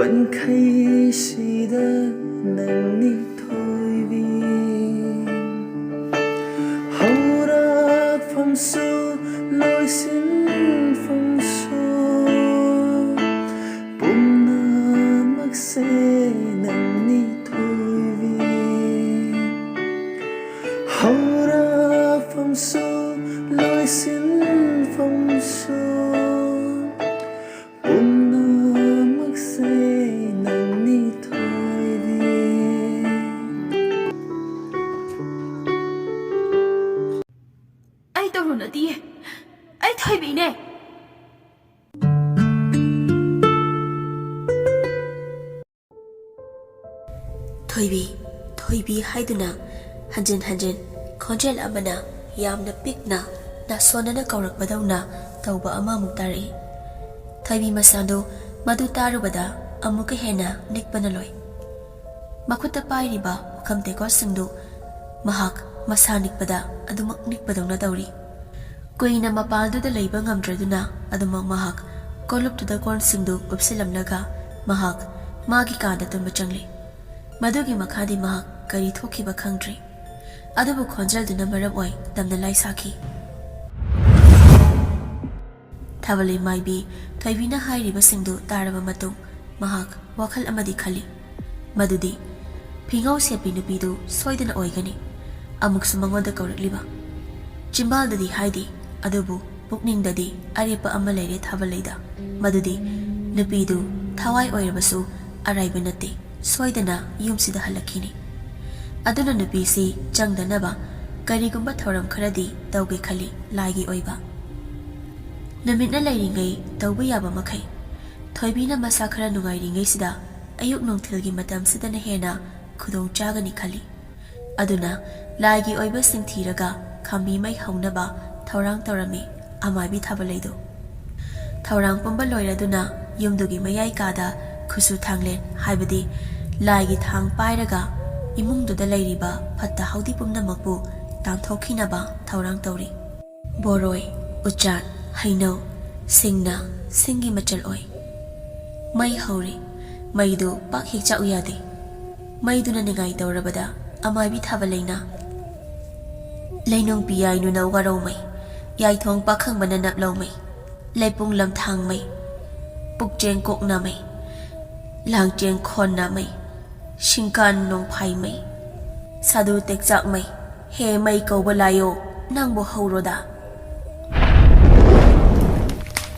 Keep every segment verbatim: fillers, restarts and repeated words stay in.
ꯈꯩꯁꯤꯗ ꯅꯪꯅꯤ ꯊꯣꯏꯕꯤ꯫ ꯍꯧꯔꯛꯐꯝꯁꯨ ꯂꯣꯏꯁꯤꯟꯐꯝꯁꯨ ꯄꯨꯝꯅꯃꯛꯁꯦ ꯅꯪꯅꯤ ꯊꯣꯏꯕꯤ꯫ ꯍꯧꯔꯛꯐꯝꯁꯨ ꯂꯣꯏꯁꯤꯟꯐꯝꯁꯨ ꯄꯨꯝꯅꯃꯛꯁꯦ ꯅꯪꯅꯤ ꯊꯣꯏꯕꯤ꯫ ꯑꯩ ꯇꯧꯔꯨ ꯅꯠꯇꯤꯌꯦ, ꯑꯩ ꯊꯣꯏꯕꯤꯅꯦ꯫ ꯊꯣꯏꯕꯤ, ꯊꯣꯏꯕꯤ ꯍꯥꯏꯗꯨꯅ ꯍꯟꯖꯤꯟ ꯍꯟꯖꯤꯟ ꯈꯣꯟꯖꯦꯜ ꯑꯃꯅ ꯌꯥꯝꯅ ꯄꯤꯛꯅ, ꯅꯥꯁꯣꯟꯅꯅ ꯀꯧꯔꯛꯄꯗꯧꯅ ꯇꯧꯕ ꯑꯃꯃꯨꯛ ꯇꯥꯔꯛꯏ꯫ ꯊꯣꯏꯕꯤ ꯃꯁꯥꯗꯨ ꯃꯗꯨ ꯇꯥꯔꯨꯕꯗ ꯑꯃꯨꯛꯀ ꯍꯦꯟꯅ ꯅꯤꯛꯄꯅ ꯂꯣꯏ꯫ ꯃꯈꯨꯠꯇ ꯄꯥꯏꯔꯤꯕ ꯄꯨꯈꯝ ꯇꯦꯡꯀꯣꯠꯁꯤꯡꯗꯨ ꯃꯍꯥꯛ ꯃꯁꯥ ꯅꯤꯛꯄꯗ ꯑꯗꯨꯃꯛ ꯅꯤꯛꯄꯗꯧꯅ ꯇꯧꯔꯤ꯫ ꯀꯨꯏꯅ ꯃꯄꯥꯜꯗꯨꯗ ꯂꯩꯕ ꯉꯝꯗ꯭ꯔꯗꯨꯅ ꯑꯗꯨꯃꯛ ꯃꯍꯥꯛ ꯀꯣꯂꯨꯞꯇꯨꯗ ꯀꯣꯟꯁꯤꯡꯗꯨ ꯀꯨꯞꯁꯤꯜꯂꯝꯂꯒ ꯃꯍꯥꯛ ꯃꯥꯒꯤ ꯀꯥꯗ ꯇꯨꯝꯕ ꯆꯪꯂꯤ꯫ ꯃꯗꯨꯒꯤ ꯃꯈꯥꯗꯤ ꯃꯍꯥꯛ ꯀꯔꯤ ꯊꯣꯛꯈꯤꯕ ꯈꯪꯗ꯭ꯔꯤ꯫ ꯑꯗꯨꯕꯨ ꯈꯣꯟꯖꯦꯜꯗꯨꯅ ꯃꯔꯝ ꯑꯣꯏ ꯇꯝꯅ ꯂꯥꯏ ꯁꯥꯈꯤ꯫ ꯊꯥꯕꯜꯂꯩ ꯃꯥꯏꯕꯤ ꯊꯣꯏꯕꯤꯅ ꯍꯥꯏꯔꯤꯕꯁꯤꯡꯗꯨ ꯇꯥꯔꯕ ꯃꯇꯨꯡ ꯃꯍꯥꯛ ꯋꯥꯈꯜ ꯑꯃꯗꯤ ꯈꯜꯂꯤ, ꯃꯗꯨꯗꯤ ꯐꯤꯉꯧ ꯁꯦꯠꯄꯤ ꯅꯨꯄꯤꯗꯨ ꯁꯣꯏꯗꯅ ꯑꯣꯏꯒꯅꯤ꯫ ꯑꯃꯨꯛꯁꯨ ꯃꯉꯣꯟꯗ ꯀꯧꯔꯛꯂꯤꯕ꯫ ꯆꯤꯝꯕꯥꯜꯗꯗꯤ ꯍꯥꯏꯗꯦ, ꯑꯗꯨꯕꯨ ꯄꯨꯛꯅꯤꯡꯗꯗꯤ ꯑꯔꯦꯞꯄ ꯑꯃ ꯂꯩꯔꯦ ꯊꯥꯕꯜꯂꯩꯗ, ꯃꯗꯨꯗꯤ ꯅꯨꯄꯤꯗꯨ ꯊꯋꯥꯏ ꯑꯣꯏꯔꯕꯁꯨ ꯑꯔꯥꯏꯕ ꯅꯠꯇꯦ, ꯁꯣꯏꯗꯅ ꯌꯨꯝꯁꯤꯗ ꯍꯜꯂꯛꯈꯤꯅꯤ꯫ ꯑꯗꯨꯅ ꯅꯨꯄꯤꯁꯤ ꯆꯪꯗꯅꯕ ꯀꯔꯤꯒꯨꯝꯕ ꯊꯧꯔꯝ ꯈꯔꯗꯤ ꯇꯧꯒꯦ ꯈꯜꯂꯤ, ꯂꯥꯏꯒꯤ ꯑꯣꯏꯕ꯫ ꯅꯨꯃꯤꯠꯅ ꯂꯩꯔꯤꯉꯩ ꯇꯧꯕ ꯌꯥꯕ ꯃꯈꯩ꯫ ꯊꯣꯏꯕꯤꯅ ꯃꯁꯥ ꯈꯔ ꯅꯨꯡꯉꯥꯏꯔꯤꯉꯩꯁꯤꯗ ꯑꯌꯨꯛ ꯅꯨꯡꯊꯤꯜꯒꯤ ꯃꯇꯝꯁꯤꯗꯅ ꯍꯦꯟꯅ ꯈꯨꯗꯣꯡ ꯆꯥꯒꯅꯤ ꯈꯜꯂꯤ꯫ ꯑꯗꯨꯅ ꯂꯥꯏꯒꯤ ꯑꯣꯏꯕꯁꯤꯡ ꯊꯤꯔꯒ ꯈꯝꯕꯤ ꯃꯩ ꯍꯧꯅꯕ ꯊꯧꯔꯥꯡ ꯇꯧꯔꯝꯃꯤ ꯑꯃꯥꯏꯕꯤ ꯊꯥꯕꯜꯂꯩꯗꯨ꯫ ꯊꯧꯔꯥꯡ ꯄꯨꯝꯕ ꯂꯣꯏꯔꯗꯨꯅ ꯌꯨꯝꯗꯨꯒꯤ ꯃꯌꯥꯏ ꯀꯥꯗ ꯈꯨꯠꯁꯨ ꯊꯥꯡꯂꯦꯟ, ꯍꯥꯏꯕꯗꯤ ꯂꯥꯏꯒꯤ ꯊꯥꯡ ꯄꯥꯏꯔꯒ ꯏꯃꯨꯡꯗꯨꯗ ꯂꯩꯔꯤꯕ ꯐꯠꯇ ꯍꯥꯎꯗꯤ ꯄꯨꯝꯅꯃꯛꯄꯨ ꯇꯥꯟꯊꯣꯛꯈꯤꯅꯕ ꯊꯧꯔꯥꯡ ꯇꯧꯔꯤ꯫ ꯕꯣꯔꯣꯏ, ꯎꯆꯥꯟ, ꯍꯩꯅꯧ, ꯁꯤꯡꯅ ꯁꯤꯡꯒꯤ ꯃꯆꯜ ꯑꯣꯏ꯫ ꯃꯩ ꯍꯧꯔꯤ꯫ ꯃꯩꯗꯨ ꯄꯥꯛ ꯍꯦꯛ ꯆꯥꯛꯎ ꯌꯥꯗꯦ꯫ ꯃꯩꯗꯨꯅ ꯅꯤꯡꯉꯥꯏ ꯇꯧꯔꯕꯗ ꯑꯃꯥꯏꯕꯤ ꯊꯥꯕ ꯂꯩꯅ, ꯂꯩꯅꯨꯡ ꯄꯤꯌꯥꯏꯅꯨꯅ ꯋꯥꯔꯧꯃꯩ, ꯌꯥꯏꯊꯣꯡ ꯄꯥꯈꯪꯕꯅ ꯅꯞꯂꯧꯃꯩ, ꯂꯩꯄꯨꯡ ꯂꯝꯊꯥꯡꯃꯩ, ꯄꯨꯛꯆꯦꯡ ꯀꯣꯛꯅꯃꯩ, ꯂꯥꯡꯆꯦꯡ ꯈꯣꯟꯅꯃꯩ, ꯁꯤꯡꯀꯥꯟ ꯅꯣꯡꯐꯥꯏꯃꯩ, ꯁꯥꯗꯨ ꯇꯦꯛꯆꯥꯛꯃꯩ, "ꯍꯦ ꯃꯩ ꯀꯧꯕ ꯂꯥꯏꯌꯣ, ꯅꯪꯕꯨ ꯍꯧꯔꯣꯗ!"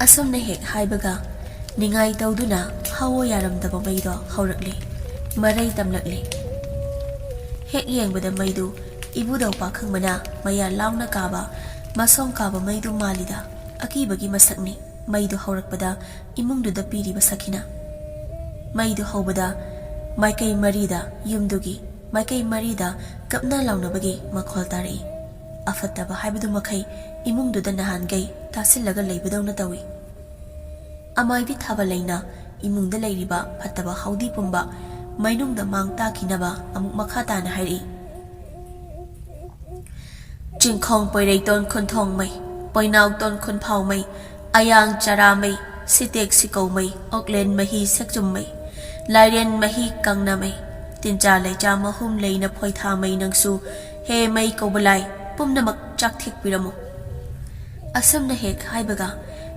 ꯑꯁꯨꯝꯅ ꯍꯦꯛ ꯍꯥꯏꯕꯒ, ꯅꯤꯡꯉꯥꯏ ꯇꯧꯗꯨꯅ ꯍꯧꯑꯣ ꯌꯥꯔꯝꯗꯕ ꯃꯩꯗꯣ ꯍꯧꯔꯛꯂꯦ, ꯃꯔꯩ ꯇꯝꯂꯛꯂꯦ꯫ ꯍꯦꯛ ꯌꯦꯡꯕꯗ ꯃꯩꯗꯨ ꯏꯕꯨꯙꯧ ꯄꯥꯈꯪꯕꯅ ꯃꯌꯥ ꯂꯥꯎꯅ ꯀꯥꯕ, ꯃꯁꯣꯡ ꯀꯥꯕ ꯃꯩꯗꯨ ꯃꯥꯜꯂꯤꯗ꯫ ꯑꯀꯤꯕꯒꯤ ꯃꯁꯛꯅꯤ ꯃꯩꯗꯨ ꯍꯧꯔꯛꯄꯗ ꯏꯃꯨꯡꯗꯨꯗ ꯄꯤꯔꯤꯕ ꯁꯛꯈꯤꯅ꯫ ꯃꯩꯗꯨ ꯍꯧꯕꯗ ꯃꯥꯏꯀꯩ ꯃꯔꯤꯗ, ꯌꯨꯝꯗꯨꯒꯤ ꯃꯥꯏꯀꯩ ꯃꯔꯤꯗ ꯀꯞꯅ ꯂꯥꯎꯅꯕꯒꯤ ꯃꯈꯣꯜ ꯇꯥꯔꯛꯏ꯫ ꯑꯐꯠꯇꯕ ꯍꯥꯏꯕꯗꯨ ꯃꯈꯩ ꯏꯃꯨꯡꯗꯨꯗ ꯅꯍꯥꯟꯒꯩ ꯇꯥꯁꯤꯜꯂꯒ ꯂꯩꯕꯗꯧꯅ ꯇꯧꯏ꯫ ꯑꯃꯥꯏꯕꯤ ꯊꯥꯕ ꯂꯩꯅ ꯏꯃꯨꯡꯗ ꯂꯩꯔꯤꯕ ꯐꯠꯇꯕ ꯍꯥꯎꯗꯤ ꯄꯨꯝꯕ ꯃꯩꯅꯨꯡꯗ ꯃꯥꯡ ꯇꯥꯈꯤꯅꯕ ꯑꯃꯨꯛ ꯃꯈꯥ ꯇꯥꯅ ꯍꯥꯏꯔꯛꯏ꯫ ꯆꯤꯡꯈꯣꯡ ꯄꯣꯏꯔꯩꯇꯣꯟ ꯈꯨꯟꯊꯣꯡꯃꯩ, ꯄꯣꯏꯅꯥꯎꯇꯣꯟ ꯈꯨꯟꯐꯥꯎꯃꯩ, ꯑꯌꯥꯡ ꯆꯔꯥꯃꯩ, ꯁꯤꯇꯦꯛ ꯁꯤꯀꯧꯃꯩ, ꯑꯣꯛꯂꯦꯟ ꯃꯍꯤ ꯁꯦꯛꯆꯨꯝꯃꯩ, ꯂꯥꯏꯔꯦꯟ ꯃꯍꯤ ꯀꯪꯅꯃꯩ, ꯇꯤꯟꯆꯥ ꯂꯩꯆꯥ ꯃꯍꯨꯝ ꯂꯩꯅ ꯐꯣꯏꯊꯥꯃꯩ ꯅꯪꯁꯨ, ꯍꯦ ꯃꯩ ꯀꯧꯕ ꯂꯥꯏ, ꯄꯨꯝꯅꯃꯛ ꯆꯥꯛꯊꯦꯛꯄꯤꯔꯝꯃꯨ꯫ ꯑꯁꯨꯝꯅ ꯍꯦꯛ ꯍꯥꯏꯕꯒ,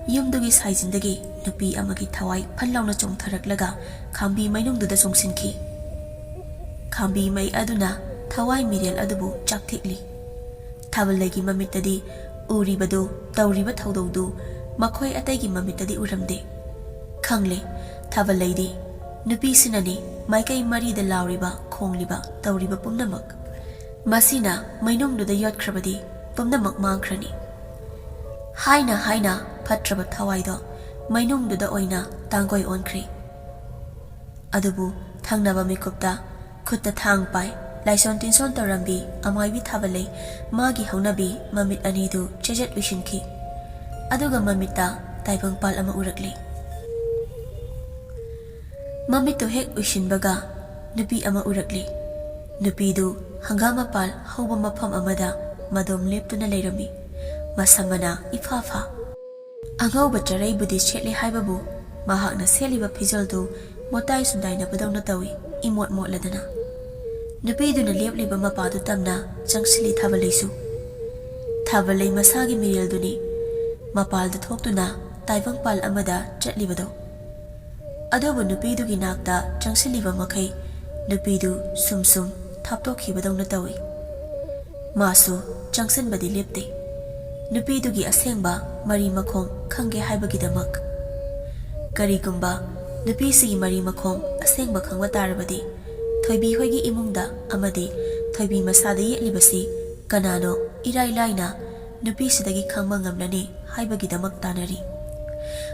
ꯌꯨꯝꯗꯨꯒꯤ ꯁꯥꯏꯖꯤꯟꯗꯒꯤ ꯅꯨꯄꯤ ꯑꯃꯒꯤ ꯊꯋꯥꯏ ꯐꯟ ꯂꯥꯎꯅ ꯆꯣꯡꯊꯔꯛꯂꯒ ꯈꯥꯝꯕꯤ ꯃꯩꯅꯨꯡꯗꯨꯗ ꯆꯣꯡꯁꯤꯟꯈꯤ꯫ ꯈꯥꯝꯕꯤ ꯃꯩ ꯑꯗꯨꯅ ꯊꯋꯥꯏ ꯃꯤꯔꯦꯜ ꯑꯗꯨꯕꯨ ꯆꯥꯛꯊꯦꯛꯂꯤ꯫ ꯊꯥꯕꯜꯂꯩꯒꯤ ꯃꯃꯤꯠꯇꯗꯤ ꯎꯔꯤꯕꯗꯨ, ꯇꯧꯔꯤꯕ ꯊꯧꯗꯧꯗꯨ ꯃꯈꯣꯏ ꯑꯇꯩꯒꯤ ꯃꯃꯤꯠꯇꯗꯤ ꯎꯔꯝꯗꯦ꯫ ꯈꯪꯂꯦ, ꯊꯥꯕꯜꯂꯩꯗꯤ ꯅꯨꯄꯤꯁꯤꯅꯅꯤ ꯃꯥꯏꯀꯩ ꯃꯔꯤꯗ ꯂꯥꯎꯔꯤꯕ, ꯈꯣꯡꯂꯤꯕ, ꯇꯧꯔꯤꯕ ꯄꯨꯝꯅꯃꯛ꯫ ꯃꯁꯤꯅ ꯃꯩꯅꯨꯡꯗꯨꯗ ꯌꯣꯠꯈ꯭ꯔꯕꯗꯤ ꯄꯨꯝꯅꯃꯛ ꯃꯥꯡꯈ꯭ꯔꯅꯤ꯫ ꯍꯥꯏꯅ ꯍꯥꯏꯅ ꯐꯠꯇ꯭ꯔꯕ ꯊꯋꯥꯏꯗꯣ ꯃꯩꯅꯨꯡꯗꯨꯗ ꯑꯣꯏꯅ ꯇꯥꯡꯒꯣꯏ ꯑꯣꯟꯈ꯭ꯔꯦ꯫ ꯑꯗꯨꯕꯨ ꯊꯪꯅꯕ ꯃꯤꯀꯨꯞꯇ ꯈꯨꯠꯇ ꯊꯥꯡ ꯄꯥꯏ, ꯂꯥꯏꯁꯣꯟ ꯇꯤꯟꯁꯣꯟ ꯇꯧꯔꯝꯕꯤ ꯑꯃꯥꯏꯕꯤ ꯊꯥꯕꯜꯂꯩ ꯃꯥꯒꯤ ꯍꯧꯅꯕꯤ ꯃꯃꯤꯠ ꯑꯅꯤꯗꯨ ꯆꯦꯖꯦꯠ ꯎꯏꯁꯤꯟꯈꯤ꯫ ꯑꯗꯨꯒ ꯃꯃꯤꯠꯇ ꯇꯥꯏꯕꯪꯄꯥꯜ ꯑꯃ ꯎꯔꯛꯂꯤ꯫ ꯃꯃꯤꯠꯇꯨ ꯍꯦꯛ ꯎꯏꯁꯤꯟꯕꯒ ꯅꯨꯄꯤ ꯑꯃ ꯎꯔꯛꯂꯤ꯫ ꯅꯨꯄꯤꯗꯨ ꯍꯪꯒꯥꯝ ꯃꯄꯥꯜ ꯍꯧꯕ ꯃꯐꯝ ꯑꯃꯗ ꯃꯗꯣꯝ ꯂꯦꯞꯇꯨꯅ ꯂꯩꯔꯝꯃꯤ꯫ ꯃꯁꯝ ꯃꯅꯥ ꯏꯐꯥ ꯐꯥ꯫ ꯑꯉꯧꯕ ꯆꯔꯩꯕꯨꯗꯤ ꯁꯦꯠꯂꯤ ꯍꯥꯏꯕꯕꯨ ꯃꯍꯥꯛꯅ ꯁꯦꯠꯂꯤꯕ ꯐꯤꯖꯣꯜꯗꯨ ꯃꯣꯇꯥꯏ ꯁꯨꯟꯗꯥꯏꯅꯕꯗꯧꯅ ꯇꯧꯏ, ꯏꯃꯣꯠ ꯃꯣꯠꯂꯗꯅ꯫ ꯅꯨꯄꯤꯗꯨꯅ ꯂꯦꯞꯂꯤꯕ ꯃꯄꯥꯗꯨ ꯇꯝꯅ ꯆꯪꯁꯤꯜꯂꯤ ꯊꯥꯕꯜꯂꯩꯁꯨ꯫ ꯊꯥꯕꯜꯂꯩ ꯃꯁꯥꯒꯤ ꯃꯤꯔꯦꯜꯗꯨꯅꯤ ꯃꯄꯥꯜꯗ ꯊꯣꯛꯇꯨꯅ ꯇꯥꯏꯕꯪꯄꯥꯜ ꯑꯃꯗ ꯆꯠꯂꯤꯕꯗꯣ꯫ ꯑꯗꯨꯕꯨ ꯅꯨꯄꯤꯗꯨꯒꯤ ꯅꯥꯛꯇ ꯆꯪꯁꯤꯜꯂꯤꯕ ꯃꯈꯩ ꯅꯨꯄꯤꯗꯨ ꯁꯨꯝ ꯁꯨꯝ ꯊꯥꯞꯇꯣꯛꯈꯤꯕꯗꯧꯅ ꯇꯧꯏ꯫ ꯃꯥꯁꯨ ꯆꯪꯁꯤꯟꯕꯗꯤ ꯂꯦꯞꯇꯦ, ꯅꯨꯄꯤꯗꯨꯒꯤ ꯑꯁꯦꯡꯕ ꯃꯔꯤ ꯃꯈꯣꯡ ꯈꯪꯒꯦ ꯍꯥꯏꯕꯒꯤꯗꯃꯛ꯫ ꯀꯔꯤꯒꯨꯝꯕ ꯅꯨꯄꯤꯁꯤꯒꯤ ꯃꯔꯤ ꯃꯈꯣꯡ ꯑꯁꯦꯡꯕ ꯈꯪꯕ ꯇꯥꯔꯕꯗꯤ, ꯊꯣꯏꯕꯤ ꯍꯣꯏꯒꯤ ꯏꯃꯨꯡꯗ ꯑꯃꯗꯤ ꯊꯣꯏꯕꯤ ꯃꯁꯥꯗ ꯌꯦꯛꯂꯤꯕꯁꯤ ꯀꯅꯥꯅꯣ ꯏꯔꯥꯏ ꯂꯥꯏꯅ ꯅꯨꯄꯤꯁꯤꯗꯒꯤ ꯈꯪꯕ ꯉꯝꯂꯅꯤ ꯍꯥꯏꯕꯒꯤꯗꯃꯛ ꯇꯥꯟꯅꯔꯤ꯫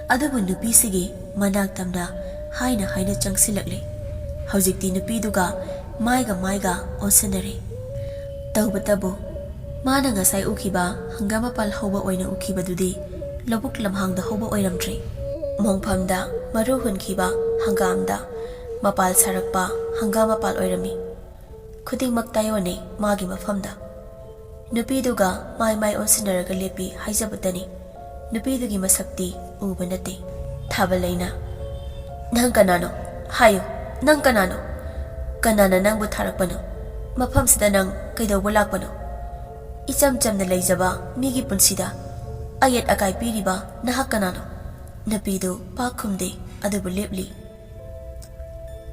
ꯑꯗꯨꯕꯨ ꯅꯨꯄꯤꯁꯤꯒꯤ ꯃꯅꯥꯛ ꯇꯝꯅ ꯍꯥꯏꯅ ꯍꯥꯏꯅ ꯆꯪꯁꯤꯜꯂꯛꯂꯦ꯫ ꯍꯧꯖꯤꯛꯇꯤ ꯅꯨꯄꯤꯗꯨꯒ ꯃꯥꯏꯒ ꯃꯥꯏꯒ ꯑꯣꯟꯁꯤꯟꯅꯔꯦ꯫ ꯇꯧꯕꯇꯕꯨ ꯃꯥꯅ ꯉꯁꯥꯏ ꯎꯈꯤꯕ ꯍꯪꯒꯥꯝ ꯃꯄꯥꯜ ꯍꯧꯕ ꯑꯣꯏꯅ ꯎꯈꯤꯕꯗꯨꯗꯤ ꯂꯧꯕꯨꯛ ꯂꯝꯍꯥꯡꯗ ꯍꯧꯕ ꯑꯣꯏꯔꯝꯗ꯭ꯔꯦ꯫ ꯃꯣꯡꯐꯝꯗ ꯃꯔꯨ ꯍꯨꯟꯈꯤꯕ ꯍꯪꯒꯥꯝꯗ ꯃꯄꯥꯜ ꯁꯥꯔꯛꯄ ꯍꯪꯒꯥꯝ ꯃꯄꯥꯜ ꯑꯣꯏꯔꯝꯃꯤ꯫ ꯈꯨꯗꯤꯡꯃꯛ ꯇꯥꯏꯑꯣꯟꯅꯩ ꯃꯥꯒꯤ ꯃꯐꯝꯗ꯫ ꯅꯨꯄꯤꯗꯨꯒ ꯃꯥꯏ ꯃꯥꯏ ꯑꯣꯟꯁꯤꯟꯅꯔꯒ ꯂꯦꯞꯄꯤ ꯍꯥꯏꯖꯕꯇꯅꯤ꯫ ꯅꯨꯄꯤꯗꯨꯒꯤ ꯃꯁꯛꯇꯤ ꯎꯕ ꯅꯠꯇꯦ꯫ ꯊꯥꯕꯜꯂꯩꯅ, "ꯅꯪ ꯀꯅꯥꯅꯣ? ꯍꯥꯏꯌꯨ, ꯅꯪ ꯀꯅꯥꯅꯣ? ꯀꯅꯥꯅ ꯅꯪꯕꯨ ꯊꯥꯔꯛꯄꯅꯣ? ꯃꯐꯝꯁꯤꯗ ꯅꯪ ꯀꯩꯗꯧꯕ ꯂꯥꯛꯄꯅꯣ? ꯏꯆꯝ ꯆꯝꯅ ꯂꯩꯖꯕ ꯃꯤꯒꯤ ꯄꯨꯟꯁꯤꯗ ꯑꯌꯦꯠ ꯑꯀꯥꯏ ꯄꯤꯔꯤꯕ ꯅꯍꯥꯛ ꯀꯅꯥꯅꯣ?" ꯅꯨꯄꯤꯗꯨ ꯄꯥꯛ ꯈꯨꯝꯗꯦ, ꯑꯗꯨꯕꯨ ꯂꯦꯞꯂꯤ꯫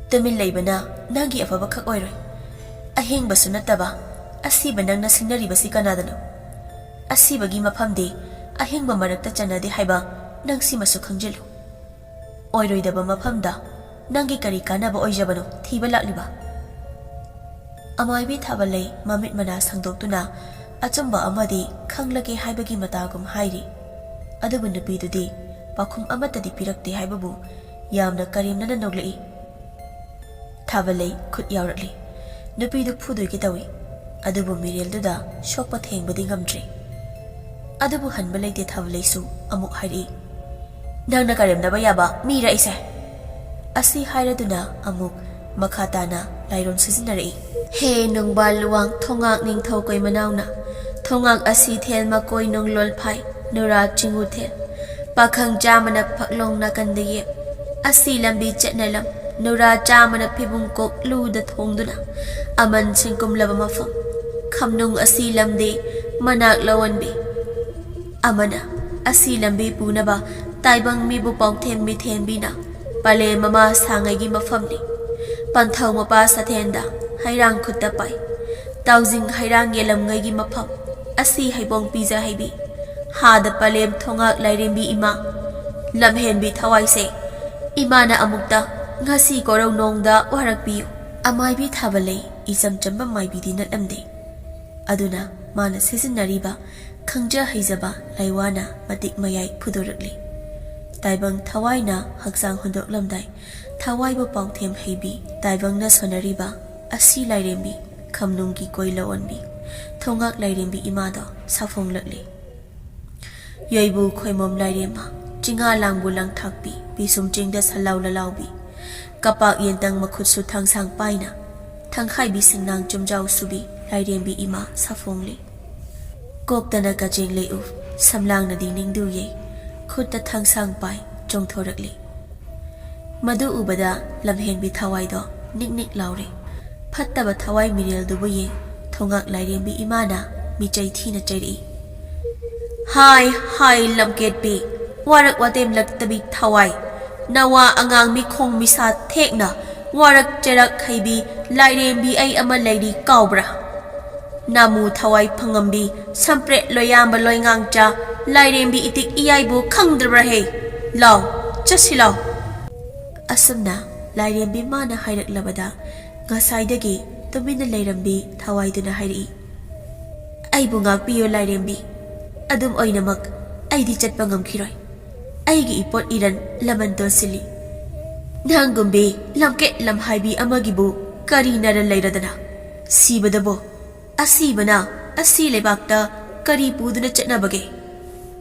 "ꯇꯨꯃꯤꯟ ꯂꯩꯕꯅ ꯅꯪꯒꯤ ꯑꯐꯕ ꯈꯛ ꯑꯣꯏꯔꯣꯏ꯫ ꯑꯍꯤꯡꯕꯁꯨ ꯅꯠꯇꯕ ꯑꯁꯤꯕ ꯅꯪꯅ ꯁꯤꯡꯅꯔꯤꯕꯁꯤ ꯀꯅꯥꯗꯅꯣ? ꯑꯁꯤꯕꯒꯤ ꯃꯐꯝꯗꯤ ꯑꯍꯤꯡꯕ ꯃꯔꯛꯇ ꯆꯟꯅꯗꯦ ꯍꯥꯏꯕ ꯅꯪ ꯁꯤꯃꯁꯨ ꯈꯪꯖꯤꯜꯂꯨ꯫ ꯑꯣꯏꯔꯣꯏꯗꯕ ꯃꯐꯝꯗ ꯅꯪꯒꯤ ꯀꯔꯤ ꯀꯥꯟꯅꯕ ꯑꯣꯏꯖꯕꯅꯣ ꯊꯤꯕ ꯂꯥꯛꯂꯤꯕ?" ꯑꯃꯥꯏꯕꯤ ꯊꯥꯕꯜꯂꯩ ꯃꯃꯤꯠ ꯃꯅꯥ ꯁꯥꯡꯗꯣꯛꯇꯨꯅ ꯑꯆꯨꯝꯕ ꯑꯃꯗꯤ ꯈꯪꯂꯒꯦ ꯍꯥꯏꯕꯒꯤ ꯃꯇꯥꯒꯨꯝ ꯍꯥꯏꯔꯤ꯫ ꯑꯗꯨꯕꯨ ꯅꯨꯄꯤꯗꯨꯗꯤ ꯄꯥꯎꯈꯨꯝ ꯑꯃꯠꯇꯗꯤ ꯄꯤꯔꯛꯇꯦ ꯍꯥꯏꯕꯕꯨ ꯌꯥꯝꯅ ꯀꯔꯦꯝꯅꯅ ꯅꯣꯛꯂꯛꯏ꯫ ꯊꯥꯕꯜꯂꯩ ꯈꯨꯠ ꯌꯥꯎꯔꯛꯂꯤ꯫ ꯅꯨꯄꯤꯗꯨ ꯐꯨꯗꯣꯏꯒꯦ ꯇꯧꯏ, ꯑꯗꯨꯕꯨ ꯃꯤꯔꯦꯜꯗꯨꯗ ꯁꯣꯛꯄ ꯊꯦꯡꯕꯗꯤ ꯉꯝꯗ꯭ꯔꯦ꯫ ꯑꯗꯨꯕꯨ ꯍꯟꯕ ꯂꯩꯇꯦ ꯊꯥꯕꯜꯂꯩꯁꯨ ꯑꯃꯨꯛ ꯍꯥꯏꯔꯛꯏ, "ꯅꯪꯅ ꯀꯔꯦꯝꯅꯕ ꯌꯥꯕ ꯃꯤꯔ ꯑꯩꯁꯦ?" ꯑꯁꯤ ꯍꯥꯏꯔꯗꯨꯅ ꯑꯃꯨꯛ ꯃꯈꯥ ꯇꯥꯅ ꯂꯥꯏꯔꯣꯟ ꯁꯤꯖꯤꯟꯅꯔꯛꯏ꯫ "ꯍꯦ ꯅꯨꯡꯕꯥꯜ ꯂꯨꯋꯥꯡ ꯊꯣꯉꯥꯛ ꯅꯤꯡꯊꯧ ꯀꯣꯏ ꯃꯅꯥꯎꯅ, ꯊꯣꯉꯥꯛ ꯑꯁꯤ ꯊꯦꯜ ꯃꯀꯣꯏ ꯅꯨꯡꯂꯣꯜ ꯐꯥꯏ, ꯅꯨꯔꯥ ꯆꯤꯡꯉꯨ ꯊꯦꯜ, ꯄꯥꯈꯪ ꯆꯥꯃꯅ ꯐꯛꯂꯣꯡ ꯅꯥꯀꯟꯗ ꯌꯦꯞ, ꯑꯁꯤ ꯂꯝꯕꯤ ꯆꯠꯅ ꯂꯝ, ꯅꯨꯔꯥ ꯆꯥꯝꯃꯅ ꯐꯤꯕꯨꯡ ꯀꯣꯛ ꯂꯨꯗ ꯊꯣꯡꯗꯨꯅ ꯑꯃꯟ ꯁꯤꯡꯀꯨꯝꯂꯕ ꯃꯐꯝ꯫ ꯈꯝꯅꯨꯡ ꯑꯁꯤ ꯂꯝꯗꯤ ꯃꯅꯥꯛ ꯂꯧꯍꯟꯕꯤ꯫ ꯑꯃꯅ ꯑꯁꯤ ꯂꯝꯕꯤ ꯄꯨꯅꯕ ꯇꯥꯏꯕꯪ ꯃꯤꯕꯨ ꯄꯥꯎꯊꯦꯝ ꯃꯤꯊꯦꯝꯕꯤꯅ ꯄꯂꯦꯝ ꯃꯃꯥ ꯁꯥꯡꯉꯩꯒꯤ ꯃꯐꯝꯅꯤ꯫ ꯄꯟꯊꯧ ꯃꯄꯥ ꯁꯊꯦꯟꯗ ꯍꯩꯔꯥꯡ ꯈꯨꯠꯇ ꯄꯥꯏ꯫ ꯇꯥꯎꯖꯤꯡ ꯍꯩꯔꯥꯡ ꯌꯦꯜꯂꯝꯉꯩꯒꯤ ꯃꯐꯝ ꯑꯁꯤ ꯍꯩꯕꯣꯡ ꯄꯤꯖ ꯍꯩꯕꯤ꯫ ꯍꯥꯗ ꯄꯂꯦꯝ ꯊꯣꯉꯥꯛ ꯂꯥꯏꯔꯦꯝꯕꯤ ꯏꯃꯥ꯫ ꯂꯝꯍꯦꯟꯕꯤ ꯊꯋꯥꯏꯁꯦ ꯏꯃꯥꯅ ꯑꯃꯨꯛꯇ ꯉꯁꯤ ꯀꯣꯔꯧ ꯅꯣꯡꯗ ꯋꯥꯔꯛꯄꯤꯌꯨ꯫ ꯑꯃꯥꯏꯕꯤ ꯊꯥꯕ ꯂꯩ ꯏꯆꯝ ꯆꯝꯕ ꯃꯥꯏꯕꯤꯗꯤ ꯅꯠꯂꯝꯗꯦ꯫ ꯑꯗꯨꯅ ꯃꯥꯅ ꯁꯤꯖꯤꯟꯅꯔꯤꯕ ꯈꯪꯖ ꯍꯩꯖꯕ ꯂꯩꯋꯥꯅ ꯃꯇꯤꯛ ꯃꯌꯥꯏ ꯐꯨꯗꯣꯔꯛꯂꯤ꯫ ꯇꯥꯏꯕꯪ ꯊꯋꯥꯏꯅ ꯍꯛꯆꯥꯡ ꯍꯨꯟꯗꯣꯛꯂꯝꯗꯥꯏ ꯊꯋꯥꯏꯕꯨ ꯄꯥꯎꯊꯦꯝ ꯍꯩꯕꯤ ꯇꯥꯏꯕꯪꯅ ꯁꯣꯟꯅꯔꯤꯕ ꯑꯁꯤ ꯂꯥꯏꯔꯦꯝꯕꯤ ꯈꯝꯅꯨꯡꯒꯤ ꯀꯣꯏ ꯂꯧꯑꯣꯟꯕꯤ ꯊꯣꯉꯥꯛ ꯂꯥꯏꯔꯦꯝꯕꯤ ꯏꯃꯥꯗꯣ ꯁꯥꯐꯣꯡꯂꯛꯂꯤ꯫ ꯌꯣꯏꯕꯨ ꯈꯣꯏꯃꯣꯝ ꯂꯥꯏꯔꯦꯝꯃ, ꯆꯤꯡꯉꯥ ꯂꯥꯡꯕꯨ ꯂꯪꯊꯥꯛꯄꯤ, ꯄꯤꯁꯨꯝ ꯆꯤꯡꯗ ꯁꯂꯥꯎ ꯂꯂꯥꯎꯕꯤ, ꯀꯄꯥꯛ ꯌꯦꯟꯇꯪ ꯃꯈꯨꯠꯁꯨ ꯊꯥꯡꯁꯥꯡ ꯄꯥꯏꯅ, ꯊꯪꯈꯥꯏꯕꯤ ꯁꯤꯡꯅꯥꯡ ꯆꯨꯝꯖꯥꯎ ꯁꯨꯕꯤ ꯂꯥꯏꯔꯦꯝꯕꯤ ꯏꯃꯥ ꯁꯥꯐꯣꯡꯂꯤ꯫ ꯀꯣꯛꯇꯅ ꯀꯆꯦꯡ ꯂꯩꯎ, ꯁꯝꯂꯥꯡꯅꯗꯤ ꯅꯤꯡꯗꯨ ꯌꯩ, ꯈꯨꯠꯇ ꯊꯥꯡꯁꯥꯡ ꯄꯥꯏ ꯆꯣꯡꯊꯣꯔꯛꯂꯤ꯫ ꯃꯗꯨ ꯎꯕꯗ ꯂꯝꯍꯦꯟꯕꯤ ꯊꯋꯥꯏꯗꯣ ꯅꯤꯛ ꯅꯤꯛ ꯂꯥꯎꯔꯦ꯫ ꯐꯠꯇꯕ ꯊꯋꯥꯏ ꯃꯤꯔꯦꯜꯗꯨꯕꯨ ꯌꯦꯡ ꯊꯣꯉꯥꯛ ꯂꯥꯏꯔꯦꯝꯕꯤ ꯏꯃꯥꯅ ꯃꯤꯆꯩ ꯊꯤꯅ ꯆꯩꯔꯛꯏ꯫ ꯍꯥꯏ, ꯍꯥꯏ ꯂꯝꯀꯦꯠꯄꯤ, ꯋꯥꯔꯛ ꯋꯥꯇꯦꯝꯂꯛꯇꯕꯤ ꯊꯋꯥꯏ, ꯅꯋꯥ ꯑꯉꯥꯡ ꯃꯤꯈꯣꯡ ꯃꯤꯁꯥ ꯊꯦꯛꯅ ꯋꯥꯔꯛ ꯆꯦꯔꯛ ꯍꯩꯕꯤ ꯂꯥꯏꯔꯦꯝꯕꯤ ꯑꯩ ꯑꯃ ꯂꯩꯔꯤ ꯀꯥꯎꯕ꯭ꯔꯥ? ꯅꯥꯃꯨ ꯊꯋꯥꯏ ꯐꯪꯉꯝꯕꯤ ꯁꯝꯄ꯭ꯔꯦꯠ ꯂꯣꯏꯌꯥꯝꯕ ꯂꯣꯏꯉꯥꯡꯆꯥ ꯂꯥꯏꯔꯦꯝꯕꯤ ꯏꯇꯤꯛ ꯏꯌꯥꯏꯕꯨ ꯈꯪꯗ꯭ꯔꯕ꯭ꯔꯥ ꯍꯦ? ꯂꯥꯎ, ꯆꯠꯁꯤ ꯂꯥꯎ꯫ ꯑꯁꯨꯝꯅ ꯂꯥꯏꯔꯦꯝꯕꯤ ꯃꯥꯅ ꯍꯥꯏꯔꯛꯂꯕꯗ ꯉꯁꯥꯏꯗꯒꯤ ꯇꯨꯃꯤꯟꯅ ꯂꯩꯔꯝꯕꯤ ꯊꯋꯥꯏꯗꯨꯅ ꯍꯥꯏꯔꯛꯏ꯫ ꯑꯩꯕꯨ ꯉꯥꯛꯄꯤꯌꯨ ꯂꯥꯏꯔꯦꯝꯕꯤ, ꯑꯗꯨꯝ ꯑꯣꯏꯅꯃꯛ ꯑꯩꯗꯤ ꯆꯠꯄ ꯉꯝꯈꯤꯔꯣꯏ꯫ ꯑꯩꯒꯤ ꯏꯄꯣꯠ ꯏꯔꯟ ꯂꯃꯟ ꯇꯣꯟꯁꯤꯜꯂꯤ꯫ ꯅꯪꯒꯨꯝꯕꯤ ꯂꯝꯀꯦꯠ ꯂꯝꯍꯥꯏꯕꯤ ꯑꯃꯒꯤꯕꯨ ꯀꯔꯤ ꯅꯔꯟ ꯂꯩꯔꯗꯅ? ꯁꯤꯕꯗꯕꯣ ꯑꯁꯤꯕꯅ ꯑꯁꯤ ꯂꯩꯕꯥꯛꯇ ꯀꯔꯤ ꯄꯨꯗꯨꯅ ꯆꯠꯅꯕꯒꯦ?